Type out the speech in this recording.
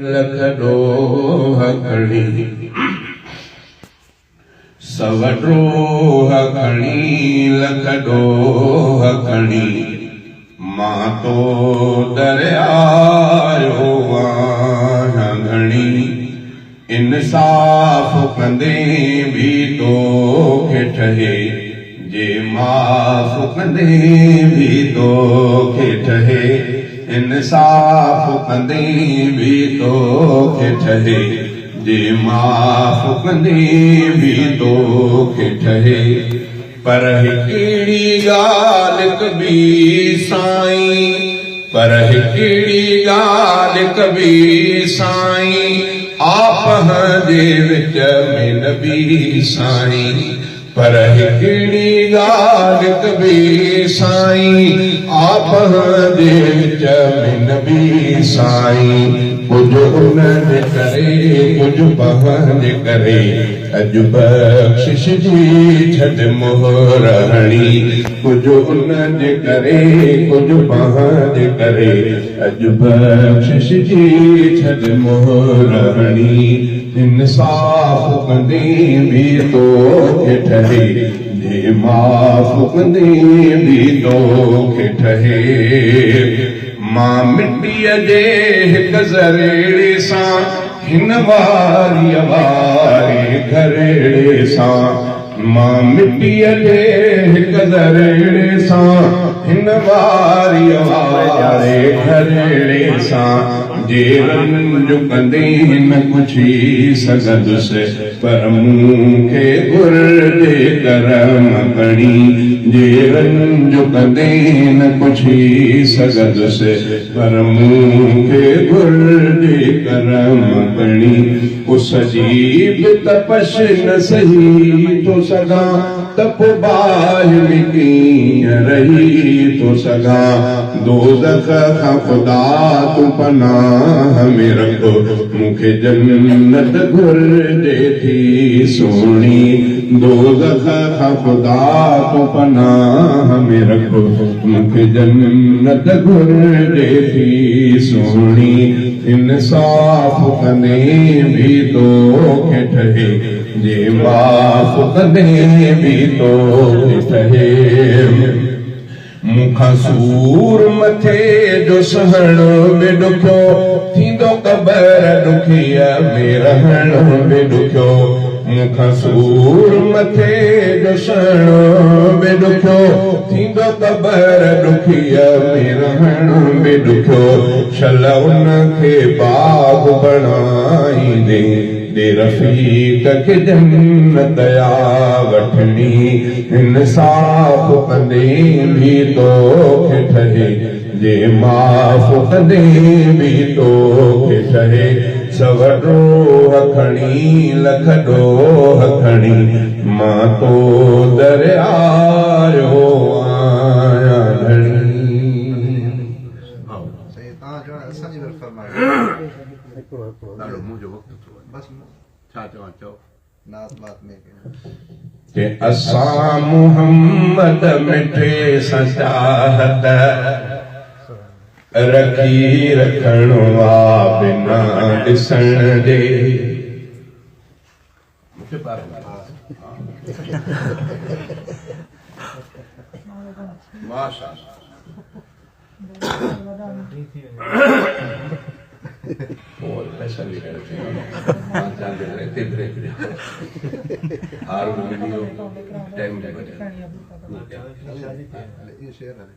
لک ڏوهه کڻي، سو ڏوهه کڻي، لک ڏوهه کڻي، مان تو در آيو آهيان ڌڻي. انصاف ڪندي به توکي ٺهي، جي معاف ڪندي به توکي ٺهي، انصاف ڪندي به توکي ٺهي، جي معاف ڪندي به توکي ٺهي. پر هڪڙي ڳالهه ڪبي سائين، پر هڪڙي ڳالهه ڪبي سائين، آ پنهنجي وچ ۾ نبي سائين. پر هڪڙي ڳالهه ڪبي سائين، آ پنهنجي وچ ۾ نبي سائين. ڪجهه ان جي ڪري، ڪجهه پنهنجي ڪري، اڄ بخشش جي ڇڏ مهر هڻي. ڪجهه ان جي ڪري، ڪجهه پنهنجي ڪري، اڄ بخشش جي ڇڏ مهر هڻي. انصاف ڪندي به توکي ٺهي، جي معاف ڪندي به توکي ٺهي. مان مٽيء جي هڪ ذريڙي سان، هن واريء واري گهريڙي سان. مان مٽيء جي هڪ ذريڙي سان، هن واريء واري گهريڙي سان. جي رنج ڪندي نه پڇي سگهندس، پر مون کي گهرجي ڪرم ڪڻي. جي رنج ڪندي نه پڇي سگهندس، پر مون کي گهرجي ڪرم ڪڻي. اس جي به تپش نه سهي ٿو سگهان، ته پوء باهه ۾ ڪيئن رهي ٿو سگهان؟ دوزخ کان خدا تون پناهه ۾ رک، مون کي جنت گهرجي ٿي سهڻي. دوزخ کان خدا تون پناهه ۾ رک، مون کي جنت گهرجي ٿي سهڻي. انصاف ڪندي به توکي ٺهي، جي معاف ڪندي به توکي ٺهي. مون کان سور مٿي جو سهڻ به ڏکيو ٿيندو، قبر ڏکيء ۾ رهڻ به ڏکيو. مون کان سور مٿي جو سهڻ به ڏکيو ٿيندو، قبر ڏکيء ۾ رهڻ به ڏکيو. شل ان کي باغ بڻائيندين، ڏي رفيق کي جنت آ وٺڻي. انصاف ڪندي به توکي ٺهي، جي معاف ڪندي به توکي ٺهي. سو ڏوهه کڻي، لک ڏوهه کڻي، مان تو در آيو آهيان ڌڻي. سائين توهان چوڻ اسان جي طرف فرمايو. ڏاڍو منهنجو وقت ٿو وڃي. بس ڇا چوان چئو. نعت بات ۾ ڪي اسان محمد مٺي سان چاهت رکي رکڻو آ بنا ڏسڻ جي. مونکي پار ماشاء الله. پوء پئسا به گهٽ ٿي ويا. مان چاهيان ٿو هتي بريڪ ڏيان. هار به ملي ويو، ٽائيم به بچي. اهو شعر هلي.